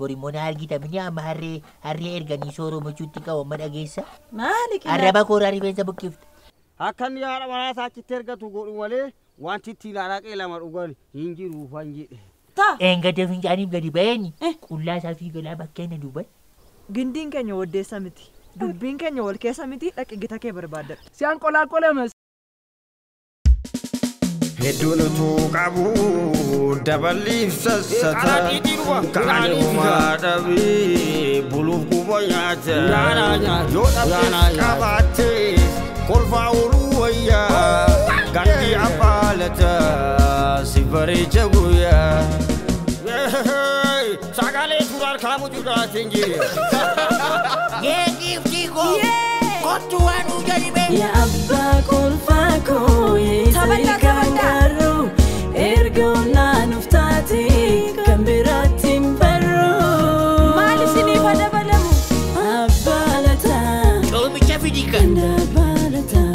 Bor immoo na argita mini amma harree harree erganii sooromachuutti qabu amma dhageessa. Maali qinaaxxii? Arraba kooraa rifeensa buqqifte. Akka inni haadha manaa isaa achitti ergatu godhu malee wanti ittiin araqee lama dhugan hin jiru ufan jedhe. Taa. Eengada fincaaniif gadi ba'een qullaa isaa fiigalaa bakkee na duuban. Gindiin keenya waddeessa miti. Dubbiin keenya wal keessa miti dhaqi gita kee barbaaddadhu. Si'an qolaa qolama. Hedduun utuu qabu daballiif sassata. Kaan homaa dhabee buluuf quba nyaata. Yoo dhabdes qabaattes kolfaa ooluu wayyaa. Gandhi abbaa lataa si bareecha guyyaa. Sagalee suuraan kaamu jiraatiin jire. Yeeqiif koo kottu waan nuu jedhime. Yaa abbaa kolfaa koo Taphataa, yeesee kan taphataa. garuu erga olaanuuf taate kan biraatti hin barru. Maal isiniif haa dabalamu? Abbaa lataa, Coomicha fidi kan. ganda abbaa lataa,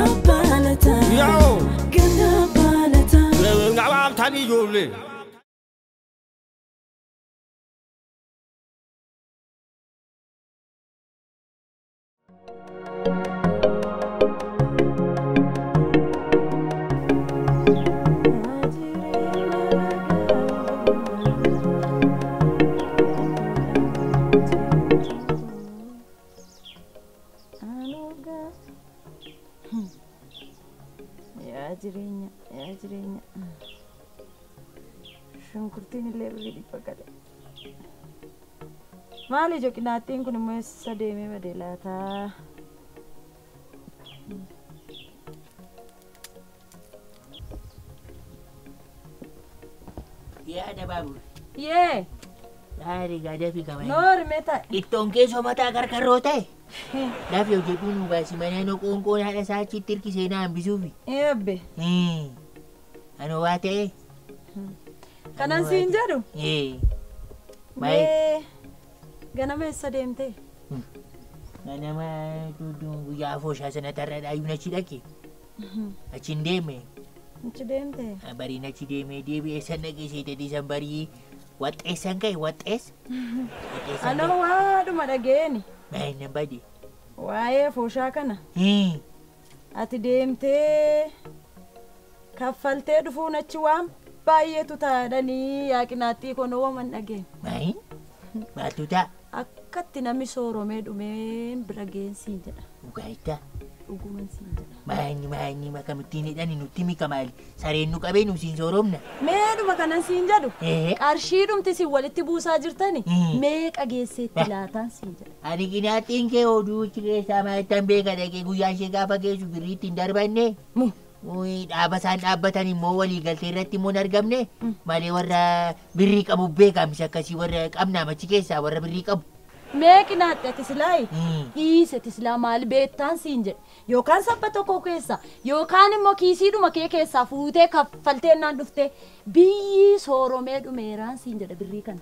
abbaa lataa, Yaa'oo. ganda abbaa lataa. Ngabaamtanii ijoollee. Yaa jireenya, yaa jireenya. Shunkurtiin illee birrii 100 gale. Maali ijoo qinaaxxiin kun immoo eessa deemee bade laataa? Yaada baabur. Yee, Gaarii gaadhaa fi qabanii. noor mee taa'e. Ittoon keessoo mataa karkarroo ta'e. Lafi hojjedhuu nu baasi mana noo qoonqoon haadha isaa achitti hirkisee na hambisuufi. Eebbe, Anoo waa ta'e. kanan siin jedhu. Maal? Mee ganama eessa deemtee? Ganama duuduun guyyaa afooshaa sana tarra dhaayyuun achi dhaqe. Achiin deeme. Achi deemtee? Bariin achi deemee deebi'ee san dhaqee seetadii san barii waxxeessan ka'e waxxeessa. Waxxeessan Anoo ka'e. waadhuma dhageeni. Maal nan bade? Waa'ee afooshaa kana. Ati deemtee kaffaltee dhufuun achi waan baay'eetu taa'anii yaa qinaaxxii kun ooman dhageen. Maal? Maaltu ta'a? Akkatti namni sooromee dhumeen bira geensiin jedha. Dhugaa jettaa? Dhuguman siin jedha. Maanyi maanyi makamittiin hidhani nutti mika maali? Sareen nu qabee nu siin sooromna. Meedhuma kanan siin jedhu. Qarshii dhumti siin walitti buusaa jirtani meeqa geesseetti laataan siin jedha. Ani qinaaxxiin kee oduu keessaa maalittan beeka dhaqee guyyaa ishee gaafa geessu birrii ittiin darbanne. Mu. Dhaaba isaan dhaabbatan immoo walii galtee irratti immoo hin argamne malee warra birrii qabu beekamsi akkasii warra qabnaam achi keessaa warra birrii qabu. Mee qinaaxxi ati silaayi dhiise ati silaa maal beektaan siin jedhe yookaan sabba tokko keessa yookaan immoo kiisiidhuma kee keessaa fuutee kaffaltee naan dhuftee biyyi sooromee dhumeeraan siin jedha birrii kana.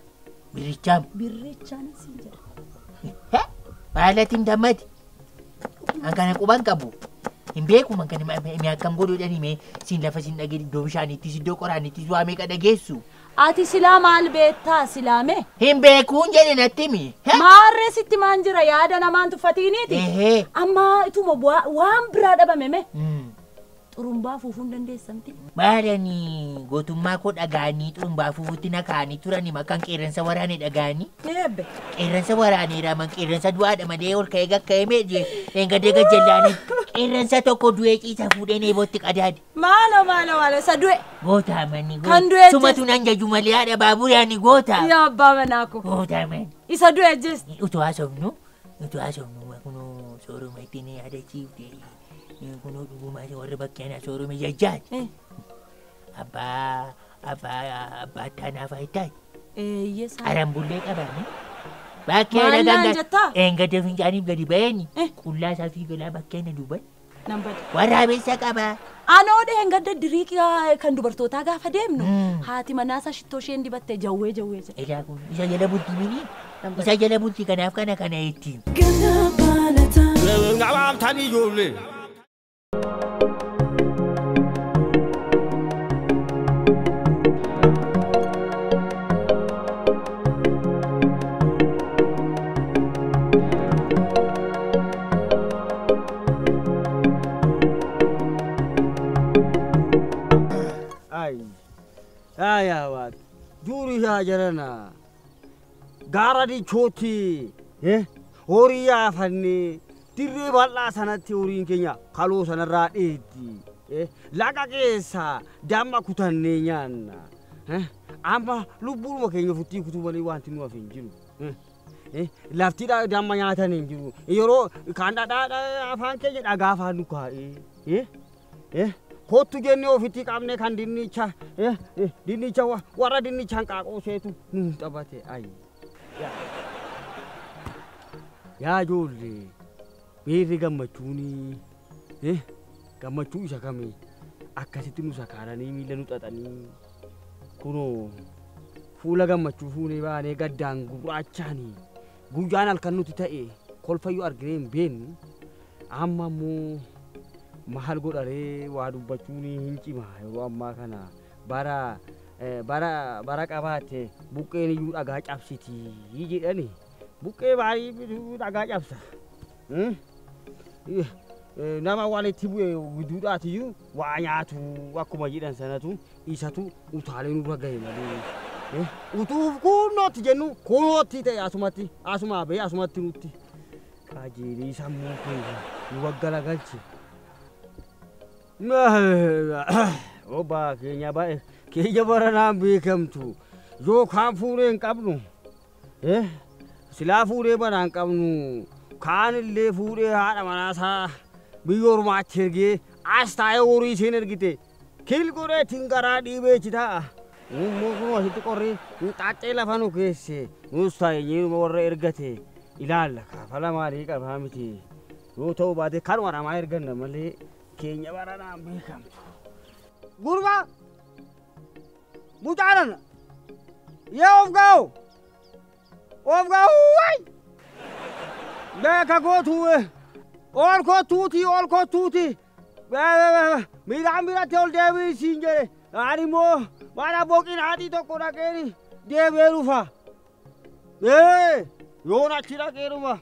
Birrichaam. Birrichaan siin jedha. Maalatiin dammati. An kana quban qabu. Hin beeku man kana mee akkam godhuudhaan himee siin lafa siin dhagee iddoo bishaaniittis iddoo qoraanittis waa meeqa dhageessu. Ati silaa maal beektaa silaame? Hin beekuun jedhe natti himi. Maarree sitti maan jira yaada namaan tuffatiiniiti. Amma ituma waan biraa dhabame mee? Xurumbaa afuufuu hin dandeessamti. Maalani gootummaa koo dhagaanii xurumbaa afuufutti na kaa'anii turani makkaan qeerransa waraane dhagaanii. Eebbe. Qeerransa waraaneera man qeerransa du'aadha malee ol ka'ee gakka'ee mee eengadee gajjallaanii qeerransa tokko du'ee ciisa fuudhee neebootti qadaade. Maaloo maaloo maaloo isa du'e. Goota manni goota. Kan du'e Sumatu nan jaju malee haadha baaburee ani goota. Yaa abbaa manaa koo. Goota manni. Isa du'e ajjeeste. Utuu haasofnu utuu haasofnu kunoo sooroma ittiin yaadachiifte kunoo dhugumaa warra bakkee ana soorome jajjaati. Abbaa abbaa abbaa taanaa faayitaa. Eeyyee saa. Arambullee qabaame. Bakkee Maal ana naan ganga jettaa? eengada fincaaniif gadi ba'een qullaa isaa fiigalaa bakkee na duuban. Nan bade. Waraabessa qabaa. Anoo dheengadda diriiqii kan dubartootaa gaafa deemnu haati manaasaa shittoo isheen dibatte jawwee jawwee jedhe. Ilaa kun isa jala bultii mini isa jala bultii kanaaf kana kana ittiin. Ganda abbaa lataa. Ngabaamtanii ijoollee. jarana. Gaara dichooti horii yaafannee dirree bal'aa sanatti horiin keenya kaloo sanarraa dheeddi. Laga keessa damma kutannee nyaanna. Amma lubbuuma keenya futtii kutuu malee wanti nu hafe hin jiru. Lafti damma nyaatan hin jiru. Yeroo kan dhadhaa afaan keenya dhagaa afaan nu kaa'ee. Kottu jennee ofitti qabne kan dinnicha dinnicha warra dinnichaan qaaqoo seetu nu taphate ayi. Yaa ijoollee miirri gammachuuni gammachuu isa kamii akkasitti nu sakaalanii miila nu xaxanii kunoo fuula gammachuu fuunee baanee gaddaan gurraachaanii guyyaan halkan nuti ta'e kolfayyuu arginee hin beeknu amma immoo maal godharee waa dubbachuun hin cima yeroo ammaa kana bara bara bara qabaatte buqqeen iyyuu dhagaa cabsitii jedhani buqqee baay'ee dhagaa cabsa. Nama walitti bu'e gidduudhaatiyyuu waa nyaatu akkuma jedhan sanatu isatu utaalee nurra gahe malee. Utuuf kunnootti jennu kunnootti ta'e asumatti asumaa ba'e asumatti nutti qajeelii sammuu keenya nu waggalagalche. Obaa keenya baay'ee keenya baranaan beekamtu yookaan fuudhee hin qabnu silaa fuudhee banaan qabnu kaan illee fuudhee haadha manaasaa biyya ormaatti ergee as taa'ee horii isheen ergite kil godheetiin garaa dhiibee ci taa'a. Immoo kun asitti qorri xaaxxee lafa nu keesse nus taa'ee warra ergate ilaalla kaafala maalii qabaa miti yoo ta'u baate kanuma namaa erganna malee keenya baranaan beekamtu. Gurbaa mucaanan yee of ga'u waay beeka gootu ol kottuuti ol kottuuti miidhaan biratti ol deebii siin jedhe ani immoo mana boqin haadhii tokko dhaqeeni deebi'ee dhufa. Yoon achi dhaqee dhuma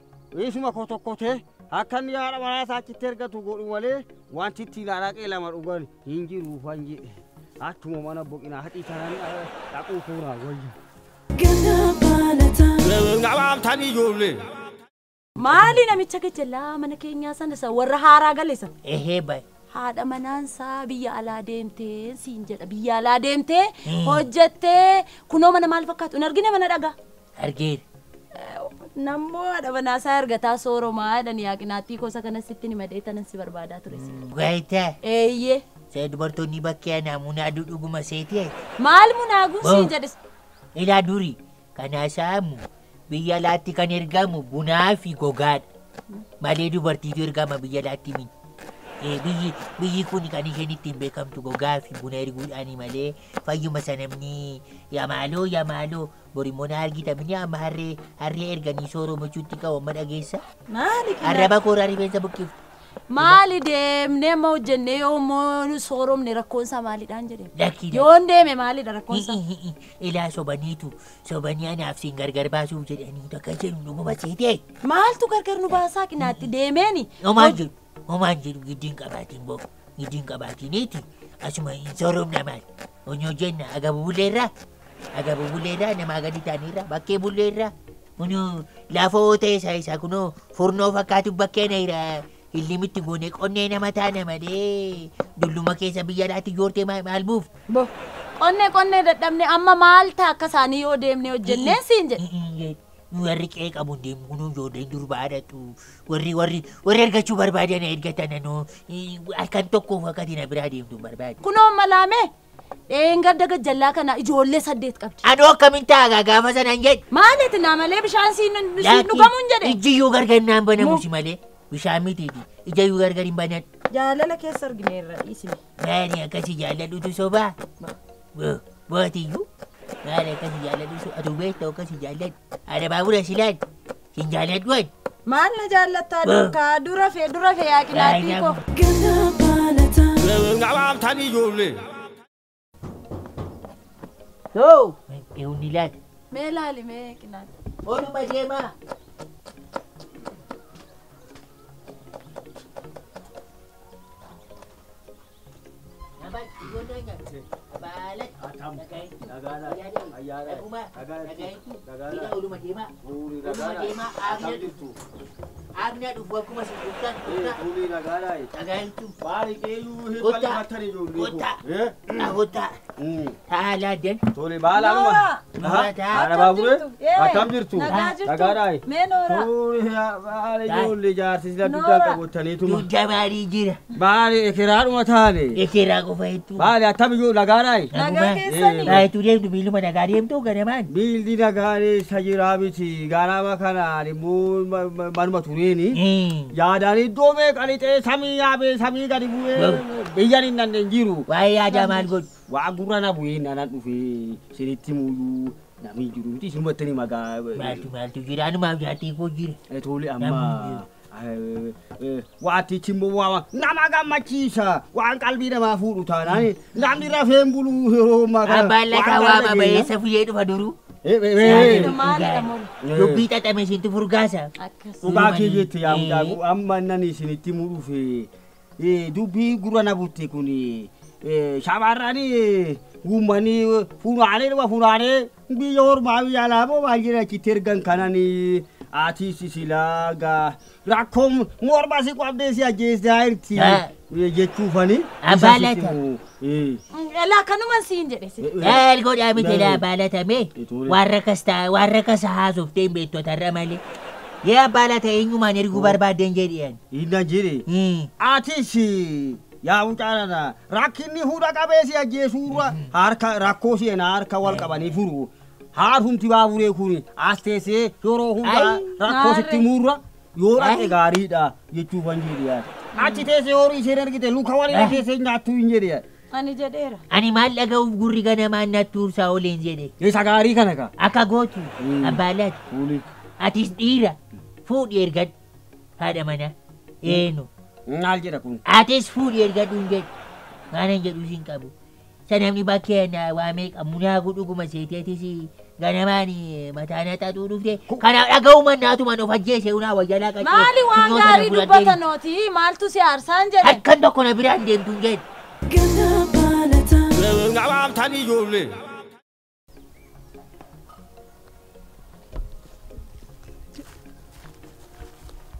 isuma kotokkotee akka inni haadha manaasaa achitti ergatu godhu malee wanti ittiin dhaqee lama dhugan hin jiruufan jedhe achuma mana boqinaa haadhii sanaan dhaquu koonaa wayya. Gabaabtanii ijoollee. Maali namicha gajjallaa mana keenyaa sana isa warra haaraa gale sana. Ehee baay. Haadha manaansaa biyya alaa deemtee siin jedha biyya alaa deemtee hojjettee kunoo mana maal fakkaatu hin argine mana dhagaa. Argeera. Nammoo haadha manaasaa ergataa sooromaa jedhan yaaqinaattii kosa kanas sitti ni madee tanan si barbaadaa ture si. Gaayita. Eeyyee. See dubartoonni bakkee anaa munaaduu dhuguma seeti. Maal munaaguun siin jedhes. Ilaa duri kanaa saamu biyya alaatti kan ergamu bunaa fi gogaadha. Malee dubartiitu ergama biyya alaatti mini. Biyyi kun kan isheen ittiin beekamtu gogaa fi buna erguudhaani malee fayyuma sanamni yamaaloo yamaaloo borimmoo na argita mini amma harree harree erganii sooromachuutti qabu amma dhageessa. Maali kana? Arraba kooraa rifeensa buqqiftu. Maali deemnee amma hojjennee yoo immoo nu sooromne rakkoonsaa maalidhaan jedhee? Lakki. Yoon deeme maalidha rakkoonsaa? Ilaa sobaniitu sobanii anaaf siin gargar baasuuf jedhanii akka jedhu dhuguma seetee. Maaltu gargar nu baasaa qinaatti deemeeni? Homaan jedhu homaan jedhu giddiin qabaatiin boo giddiin qabaatiniiti asuma hin sooromna maal onyoo jenna agabu bulleerraa agabu bulleerraa namaa gadi ta'aniirraa bakkee bulleerraa kunoo lafa oo ta'e isaa isaa kunoo furnoo fakkaatu bakkee na jira. Illimitti goonee qonnee nama taana malee dulluma keessa biyya alaatti joortee maal buuf? Bo qonnee qonnee dadhabne amma maal ta'a akka isaanii yoo deemne hojjennee siin jedhe. Warri qe'ee qabu hin deemu kunuu ijoolleen durbaa haadhatu warri warri warri ergachuu barbaadan ergatan anoo halkan tokkoof akka ati na biraa deemtu hin barbaadu. Kunoo malaame dheengadda gajjallaa kana ijoollee 8 qabdi. Anoo akkamiin taa'a gaafa sanaan jedhe. Maaliiti naa malee bishaan siin dhugamu hin jedhe. Ijji iyyuu gargar naan banamusi malee. Bishaan mitiiti ija iyyuu gargar hin banan. Jaalala keessa argineerra dhiisine. Maali akkasii jaaladhutu sobaa? Bootiyyuu maali akkasii jaaladhu atu beekta akkasii jaalladhu. Haadha baabura silaan sin jaaladhu ani. Maal na jaallattaa duukaa dura fee dura fee yaaqinaattii koo. Gabaabtanii ijoollee. Too eewni laata. Mee laali mee qinaatti. Ooluma deemaa. Dhuguma dhaga'itu hidha oluma deemaa. Oluma deemaa aagna dhufu. Aagna dhufu akkuma isin dhuftan dhaga'itu. Kottaa kottaa kottaa taa'aa laaddan. Tole baala aluma. Haadha baabure akkam jirtu? Nagaadhaa. Mee noora. Tole baala ijoollee jaarsisa dugdaa qabataniituma. Dugda maalii jira? Baala ekeraadhuma taane. Ekeraa qofa hedduu. Baala akkam ijoollee nagaadhaa. Nagaa keessanii. Baayituu deemtu biiluma nagaa deemtu ganamaan. Biilli nagaadhee isa jiraa miti ganama kanaan immoo manuma tureeni. Yaadaan iddoo meeqa lixee samii yaabee samii gadi bu'ee biyyan hin dandeenye jiru. Waa'ee yaadaa maal godhu? Waa gurra na bu'ee nana dhufee sinitti muuyuu namni jiru miti isinumatti ni magaa. Maaltu maaltu jira anumaaf jaartii koo jira. Tole amma waatichi immoo waa nama gammachiisa waan qalbii namaa fuudhu taanaan namni rafeen bulu yeroo ammaa kana. Abbaan lataa waama ba'eessa fuyyee dhufa duruu. Dubbii xaxame isintu furgaasa. Dhugaa kee jette yaa mucaa amma nan isinitti muu dhufe dubbii gurra na butte kun shamarran uummanni funaanee dhuma funaanee biyya ormaa biyya alaa maal jedha achitti ergan kanan ati silaa gaa rakkoon morma si qabdee si ajjeessaa jirti jechuufani. Abbaa lata. Laa kanuman siin jedhe si. Maal godhaa miti laa abbaa latame warra kas ta'a warra kas haasoftee hin beektotarra malee. Yee abbaa lata eenyumaan erguu barbaadden jedhiyan. Inna jedhe. Atis yaa mucaanana rakkinni fuudha qabee si ajjeesuurra harka rakkoo seenaa harka wal qabanii furu. Haadhumti baaburee kun as teessee yeroo hundaa rakkoo sitti muurra yoo dhaqe gaariidha jechuufan jedhe. Achi teessee horii isheen argite luka waliin teessee nyaattu hin jedhe. Ani jedheera. Ani maal dhaga'uuf gurri ganamaan natti ursaa oleen jedhe. Isa gaarii kana ka. Akka gootu abbaa lata. Atis dhiira fuudhi ergadhu haadha manaa eenyu. Maal jedha kun? Atis fuudhi ergadhu hin jedhu. Maanan jedhu siin qabu. Sanamni bakkee waa meeqa munaa dhuguma seeteetis ganamaan mataa na xaxuu dhufte. Kanaaf dhaga'uman naatuman of ajjeese unaa wayyaa qaccee. Maali waan gaarii dubbatanooti maaltu si aarsaan jedhe. Halkan tokko na biraan deemtu hin jedhu. Gabaabtanii ijoollee.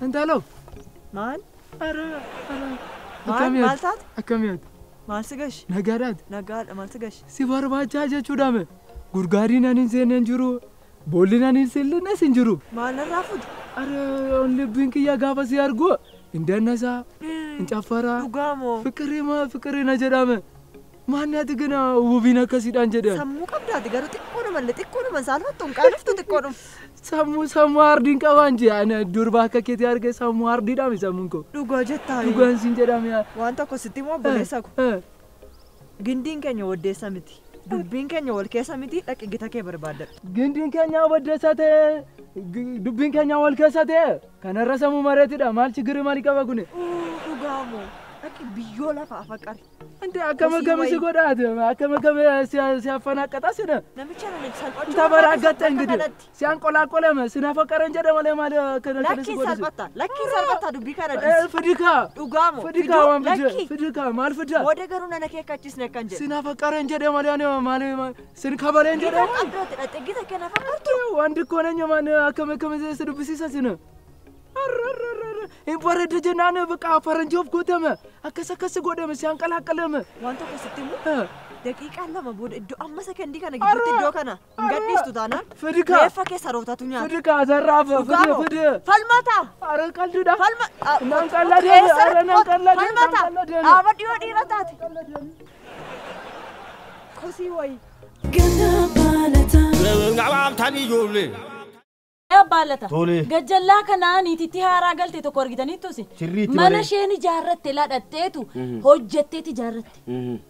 Intalo. Maal? Ara ara. Maal maal taate? Akkamiyaati? Maal si gashi? Nagaadhaati. Nagaadha maal si gashi? Si barbaachaa jechuudhaame. Gurgaariin ani hin seenne hin jiru. Boolli ani hin seenne hin jiru. Maal narraa fuute? Ara lubbiin kiyya gaafa si argu hin dannasaa hin caffaraa. Dhugaa moo? Fiqiree fiqiree na jedhame. Maannaati gina wubiin akkasiidhaan jedhame. Sammuu qabdaati garuu xiqqoodhuma illee xiqqoodhuma saalfattu hin qaanoftu xiqqoodhuma. Sammuu sammuu ardiin qabaan jee ani durba akka keetii arge sammuu ardiidhaami sammuun koo. Dhugaa jettaa. Dhugaan siin jedhame. Waan tokko sitti immoo obboleessa ko. Gindiin keenya waddeessa miti. Dubbiin keenya wal keessa miti dhaqi gita kee barbaadadhu. Gindiin keenya waddeessa ta'e dubbiin keenya wal keessa ta'e kanarra sammuu mareetidha maal chigiri maalii qaba kuni. Dhugaa moo dhaqi biyyoo lafa afaqari. Ante akkam akkam si godhaate akkam akkam si affanaqqataa sina. Namicha nana salphachuu. Tabaraggatta ingidir si anqolaaqolame sinafaqaran jedhe malee maal kana kana si Lakkiin godhise. salphatta lakkiin salphatta dubbii kana dhiisi. Fidika Dhugaa moo fidika waan fide lakkii. fidika maal fida. Booda garuu nana kee kaachisne akkan jedhe. Sinafaqaran jedhe malee ani maal sin kabaleen jedhe. Gita qabdootti dhaqxe gita kee nafaqartu. Waan dikkoo nanya maan akkam akkam si dubbisiisa sina. Hin bareedde jennaan baqa faranjii of gootame akkas akkas godhame si anqalaaqalame. Waan tokko sitti himu daqiiqaa lama booda iddoo amma sekendii kana gidduutti iddoo kana hin gadhiistu taanaan Fidika reeffa keessa rootatu nyaata. fidika zarraafa Dhugaa fide moo? fide. Falmata! Ara qaldiidha. Falma! Naan qalladee ara naan qalladee naan Falmata! qalladee. Dhaaba dhiyoo dhiira taate. Kosii wayii. Gabaabtanii ijoollee. Abbaa lata. Tole. Gajjallaa kanaa niititti haaraa galte tokko argitaniittus. Sirriitti Mana malee. isheen ijaarratte ladhatteetu hojjetteet ijaarratte.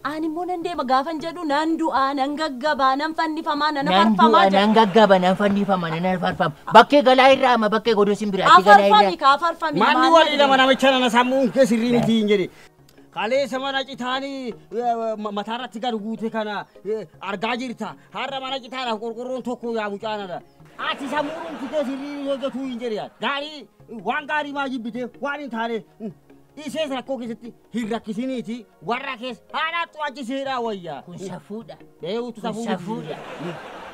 Ani immoo nan deema gaafan jedhu nan du'aa nan gaggabaa nan fannifamaa nan Nan afarfamaa du'a jedha. nan gaggaba nan fannifama nan afarfama. Bakkee galaa irraa ama bakkee godoo simbiraatti galaa Afarfami irraa. ka afarfami. Manni walii lama namicha nana sammuun kee sirrii miti hin jedhe. Kaleessa mana citaanii mataarratti gad guute kana argaa jirta. Har'a mana citaadhaaf qorqorroon tokko yaa mucaanadha. Ati sammuun kee sirrii hojjetu hin jedhe. Gaarii waan gaarii maa jibbite waan hin taane Isees rakkoo keessatti hin rakkisiniiti warra keessa haadhaattu achiseedha wayya. Kun safuudha. Beekuutu Kun safuu. safuudha.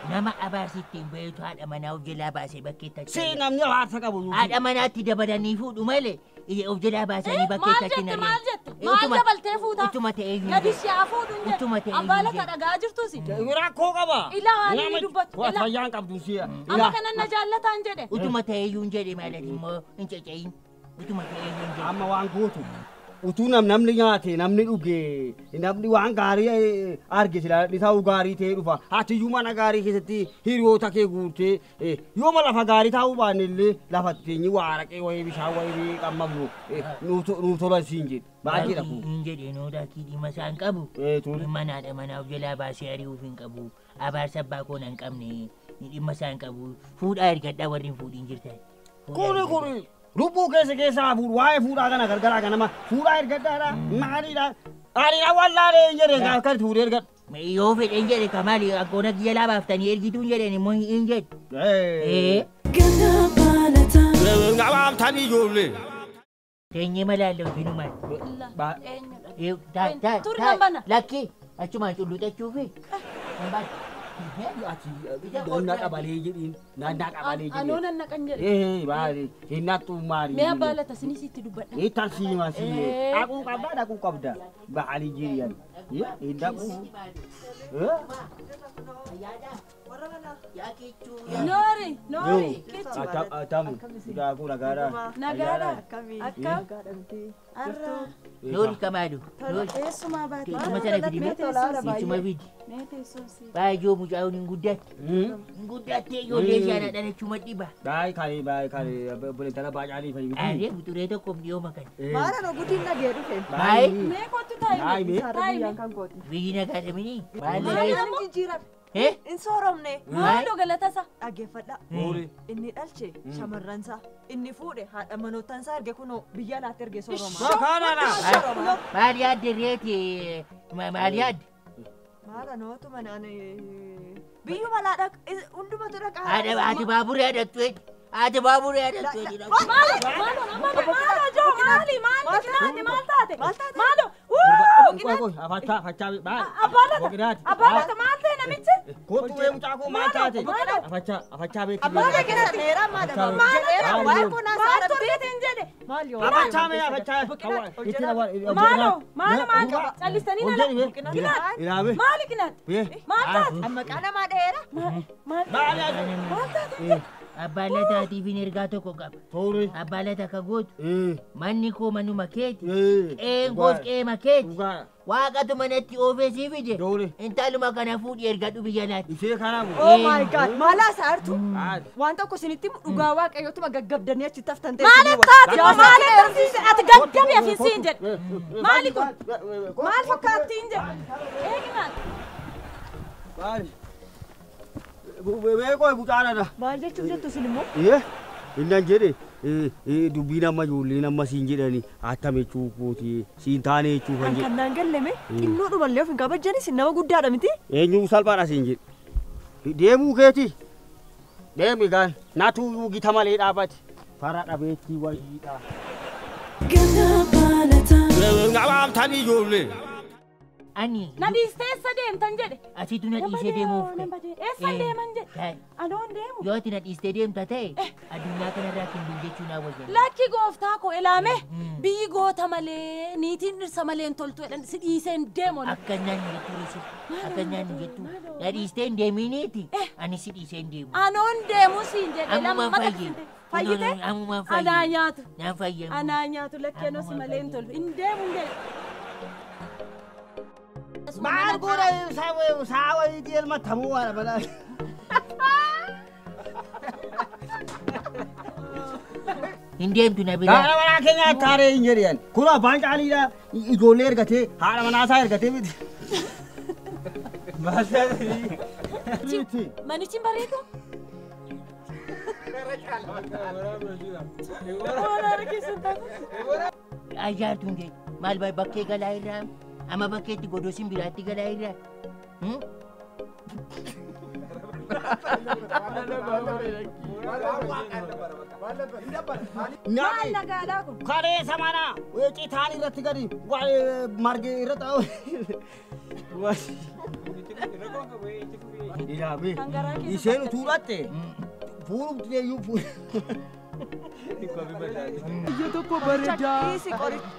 Nama abaarsi ittiin beektu haadha manaa of jalaa baasee bakkeetti achi. Si namni abaarsa qabu. Haadha manaatti dabalanii fuudhu malee of jalaa baasanii bakkeetti achi Maal jette maal jette? Maal dabaltee fuuta? Utuma ta'ee iyyuu. Gadi si'aa fuudhu hin Utuma jedhe. ta'ee Abbaa lafa dhagaa jirtusi. Rakkoo qaba. Ilaa waan inni dubbatu. Waa fayyaan qabdu si'a. Amma kanan na jaallataan jedhe. Utuma ta'ee iyyuu hin jedhe maalat immoo hin caca'in. Utuma ta'ee iyyuu hin jedhe. Amma waan gootu. Utuu namni nyaate namni dhuge namni waan gaarii arge sila ta'uu gaarii ta'ee dhufa. Ati iyyuu mana gaarii keessatti hiriyoota kee guurtee yooma lafa gaarii taa'uu baanne illee lafa teenyi waa araqee wayii bishaan wayii qammamnu nuuf tola siin jedhe. Baay'ee rakkoo. Hin jedhe noo lakkii dhimma isaa hin qabu. Dhimma haadha manaa of jalaa baasee ari'uuf hin qabu. Abaarsa abbaa koo hin qabne dhimma isaa hin qabu. Fuudhaa ergadhaa warri hin fuudhin jirtan. Kuni kuni. Lubbuu keessa keessaa fuudhu waa'ee fuudhaa kana gargaraa kanama fuudhaa ergadhaadha maaliidha ariidha wallaalee hin jedhe akka fuudhee ergadhu. Yoo fedhe hin jedhe kamaali akkoona kiyya laabaftanii ergituu hin jedhen immoo hin jedhe. Ganda baalataa. Gabaabtanii ijoollee. Teenyee malaallee hojiinumaan. Eenyudha? Turi nan bana. Lakki achumaan culluxachuufi. Naannaa qabalee jedhiin naannaa qabalee jedhiin. Anoo nan naqan jedhe. Baay'ee hin nattu maali. Mee abbaa lata sinis itti dubbadha. Ittaan siima siime. Dhaquu qabda dhaquu qabda. Ba'anii jiriyaan. Hin dhaquu. Noori noori kichu. Atamu. Dhaquu nagaadha. Nagaadha. Akkam. Arra. Noori kamaalu. Eessumaa baate. Teessuma sana fidi. Teessuma fidi. Mee teessuun si. Baay'ee mucaan hin guddatte. Hin guddatte ijoollee ishee dhalachuu madhiba. Baay'ee kare baay'ee kare obboleettana baacaalii fayyadu. Aaree buxuree tokko dhiyooma kana. Maala no guddin nagee dhufe. Baay'ee. Mee kottu taa'ime. Taa'ime. Kan kooti. Biyyi nagaa dhabini. Maal jijjiirame. In sooromne. Maaloo galatasa. Dhaggeeffadha. Inni dhalche shamarransaa inni fuudhe haadha manootansaa erge kunoo biyya alaatti erge sooroma. Maal yaadde reeti maal yaadde? Maala nootu manaan biyyuma alaa dhaq hundumatu dhaqa. Haati baaburee adattu haati baaburee adattu. Maalo maalo joo maali maali kinaati maal taate maalo. Afachaa afachaa baay'ee. Abbaa lata maal ta'e namichi? Kottu wee mucaa koo maal taate? Afachaa afachaa beekti. Abbaa lata dheeraa maal jedheera waa'ee kun Maal torbeete hin jedhe. Afachaa mee afachaa. Maalo maalo maal callistanii nala. Ilaabe. Maali kinaati? Maal taate? Maqaa namaa dheera. Maal taate? Abbaa lataatiif hin ergaa tokko qaba. Abbaa lata ka gootu. Manni koo manuma keeti. Qeen koos qeema keeti. Waaqatu manatti oofee sii fide. Intaluma kana fuudhi ergadhu biyya laatti. Ishee kana bu. Oh my God maal haasa'artu? Waan tokko isinitti dhugaa waaqayyootuma gaggabdanii achitti haftan ta'e. Maal taate? Maal taate? Ati gaggabi afiin siin jedhe. Maali kun? Maal fakkaattiin jedhe? Eegi maal? Maali? Beekoo bucaadha. Maal jechuuf jettu isin immoo? Innan jedhe dubbiin amma ijoolleen amma siin jedhani attame jechuukooti siin taane jechuufan jedhe. Kan naan galleme xinnoodhumallee of hin kabajjanis isin nama guddaadha miti? Eenyu salphaadha siin jedhe. Deemuu keeti. Deemi gaan natu gita malee dhaabate. Fara dhabeettii wayiidha. Ganda baalataa. Gabaabtanii ijoollee. Ani. Na dhiistee eessa deemtan jedhe. Asitu na dhiisee deemuuf. Eessa deeman jedhe. Anoon deemu. Yoo ati na dhiistee deemta ta'e addunyaa kanarraa hin jechuu naa wayya. Lakki gooftaa koo ilaame biyyi goota malee niitiin dhirsa malee hin toltu jedhan si dhiisee hin deemu. Akka nyaanni jettu risi. Akka nyaanni jettu. Na dhiistee hin deeminiiti. Ani si dhiisee hin deemu. Anoon deemu siin jedhe. Ammumaan fayye. Fayyite? Ammumaan fayye. Anaa nyaatu. Naan fayye. Anaa nyaatu lakkee anoo si malee hin toltu. Hin deemu hin jedhe. Maal godha saawwa itti elma tamuu waan balaa. Hin deemtu na biraa. Haadha manaa keenya taaree hin jedhan. Kun abbaan caaliidha. Ijoollee ergatee haadha manaa isaa ergatee miti. Manichi hin bareedu? Ajaartuun kee maal bakkee galaa irraa amma bakkeetti godoo simbiraatti galaa irraa. Maal nagaadhaa kun? Karee samana citaan irratti gadi marge irratti. Ilaabe isheen utuu dhatte fuudhuuf iyyuu fuudhu. Biyya tokko bareedaa. Dhiisi qoricha.